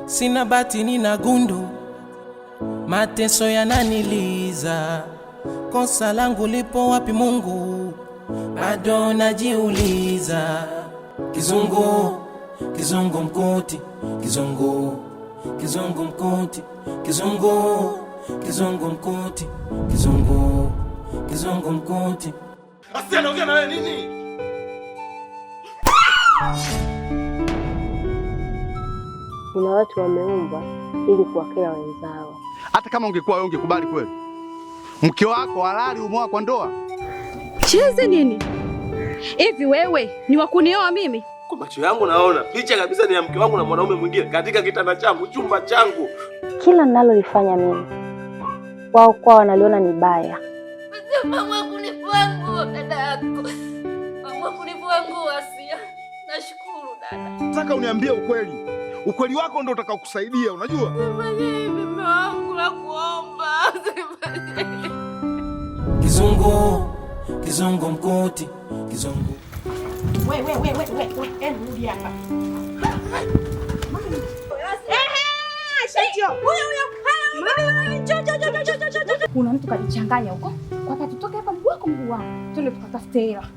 Sina bati nina gundu, mateso yananiliza. Kosa langu lipo wapi Mungu? Bado najiuliza. Kizungu, kizungu mkuti, kizungu, kizungu mkuti, kizungu, kizungu mkuti, kizungu, kizungu mkuti. Asia, naongea na wewe nini? Kuna watu wameumbwa ili kuwakera wenzao. Hata kama ungekuwa wewe ungekubali kweli? Mke wako halali umeoa kwa ndoa? Chizi nini? Hivi wewe ni wa kunioa mimi? Kwa macho yangu naona picha kabisa ni ya mke wangu na mwanaume mwingine katika kitanda changu, chumba changu. Kila ninalolifanya mimi wao kwao wanaliona ni baya. Mama kunivua nguo dada yako. Mama kunivua nguo Asia. Nashukuru dada. Nataka uniambie ukweli. Ukweli wako ndio utakaokusaidia, unajua? Usifanye hivi mume wangu, nakuomba. Usifanye. Kizungu, kizungu mkuti, kizungu. We, we, we, we, we, we, rudi hapa. Kuna mtu kajichanganya huko. Kwa hapa tutoke hapa mguu wako mguu wangu. Twende tukatafute hela.